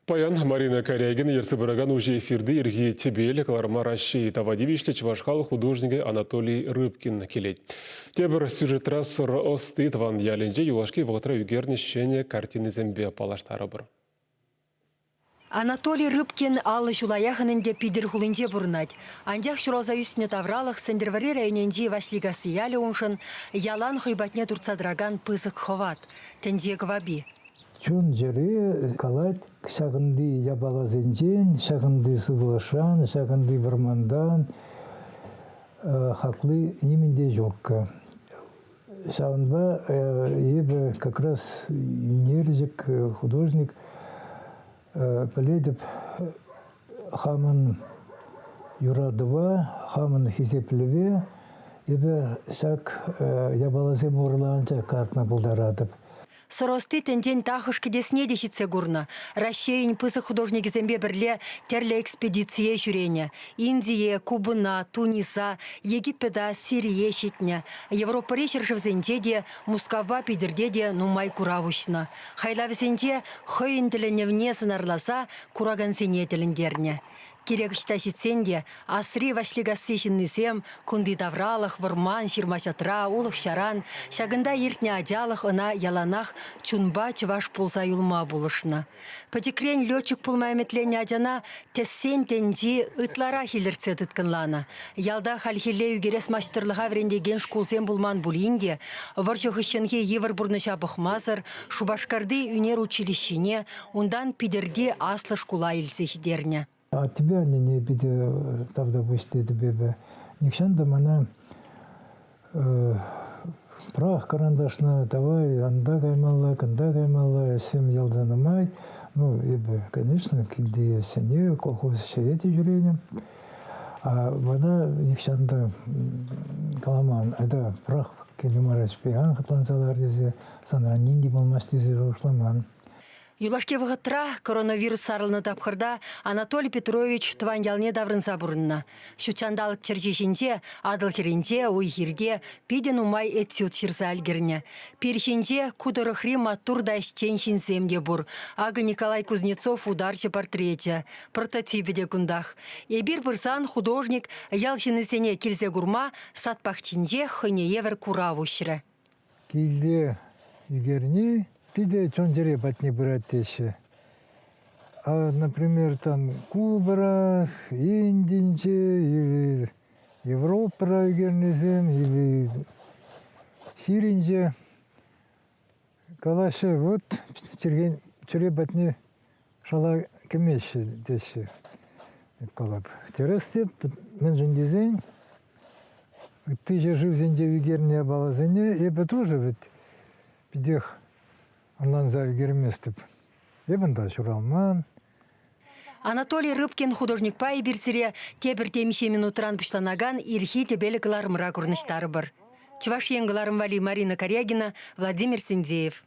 Паян Марина Карягина ертсе пыракан уҫӑ эфирти ирхи тӗпел кӑларма Раҫҫей тава тивӗҫлӗ чӑваш халӑх художникӗ Анатолий Рыбкин килет. Тепӗр сюжетра сӑрӑ ӑсти тӑван ялӗнче юлашки вӑхӑтра ӳкернӗ ҫӗнӗ картинӑсемпе паллаштарӑпӑр. Анатолий Рыбкин 50 ҫула яхӑн ӗнтӗ Питӗр хулинче пурӑнать. Анчах ҫуралса ӳснӗ тавралӑх Сӗнтӗрвӑрри районӗнчи Ваҫликасси ялӗ уншӑн ялан хӑй патне туртса тӑракан пысӑк хӑват, тӗнче кӑвапи. Чун-чӗре калать ҫакӑнти япаласенчен, ҫакӑнти сывлӑшран, ҫакӑнти вӑрмантан хакли нимӗн те ҫуккӑ. Ҫавӑнпа эпӗ как раз ӳнерчӗк, художник пӗлетӗп хамӑн юратӑва, хамӑн хисеплӗве эпӗ ҫак япаласем урлӑ анчах кӑтартма пултаратӑп. Сӑрӑсти тӗнчен тахӑш кӗтесне те ҫитсе курнӑ. Раҫҫейӗн пысӑк художникӗсемпе пӗрле тӗрлӗ экспедицие ҫӳренӗ. Индие, Кубӑна, Туниса, Египета, Сирие ҫитнӗ. Европӑри ҫӗршывсенче те, Мускавпа Питӗрте те нумай курав уҫнӑ. Хайлавӗсенче хӑйӗн тӗлӗнӗвне сӑнарласа куракансене тӗлӗнтернӗ. Кирек ӑҫта ҫитсен те асри Ваҫликасси ҫыннисем кунти тавралӑх, вӑрман, ҫырма-ҫатра, улӑх-ҫаран, ҫакӑнта иртнӗ ачалӑх ӑна яланах чунпа чӑваш пулса юлма пулӑшнӑ. Пӗчӗкрен летчик пулма ӗмӗтленнӗ ачана тӗссен тӗнчи ытларах илӗртсе тыткӑнланӑ. Ялта хальхилле ӳкерес маҫтӑрлӑха вӗрентекен шкулсем пулман пулин те вӑрҫӑ хыҫҫӑнхи йывӑр пурнӑҫа пӑхмасӑр Шупашкарти ӳнер училищине, унтан Питӗрти аслӑ шкула илсе ҫитернӗ. Аттепе аннене питӗ тавтапуҫ тетӗп эпӗ. Нихҫан та мана прах кӑранташна давай анда каймалла, кунта каймалла, ӗҫсем ялта нумай. Ну, эпӗ, конечно, килте ӗҫсене, колхоз ӗҫе те ҫӳренӗ. А мана нихҫан та каламан, айта прах киле мар ӗҫпе ан хӑтланса лар тесе, санран ним те пулмасть тесе шухӑшламан. Юлашки вӑхӑтра коронавирус сарӑлнӑ тапхӑрта Анатолий Петрович тӑван ялне таврӑнса пурӑннӑ. Ҫут ҫанталӑк чӗрҫи ҫинче, Атӑл хӗрринче, уй-хирте питӗ нумай этюд ҫырса ӗлкӗрнӗ. Пир ҫинче ку тӑрӑхри маттур та ӗҫчен ҫынсем те пур. Акӑ Николай Кузнецов утарҫӑ портречӗ. Прототипӗ те кунтах. Эпир пырсан художник ял ҫыннисене килсе курма сад пахчинче хӑйне евӗр курав уҫрӗ. Килте ӳкерни питӗ чун-чӗре патне пырать теҫҫӗ. А, например, там Кубӑра, Индинче или Европӑра ӳкернисем или Сиринче калаҫҫӗ, вот чӗркен чӗре патне шала кӗмеҫҫӗ теҫҫӗ. Калап. Тӗрӗс те, мӗншӗн тесен ытти ҫӗршывсенче ӳкернӗ япаласене эпӗ тоже вӗт питех ӑнланса ӳкерместӗп. Эп унта ҫуралман. Анатолий Рыбкин художникпа эпир сире тепӗр темиҫе минутран пуҫланакан ирхи тӗпел кӑларӑмра курнӑҫтарӑпӑр. Чӑваш Ен кӑларӑм валли Марина Карягина, Владимир Синдеев.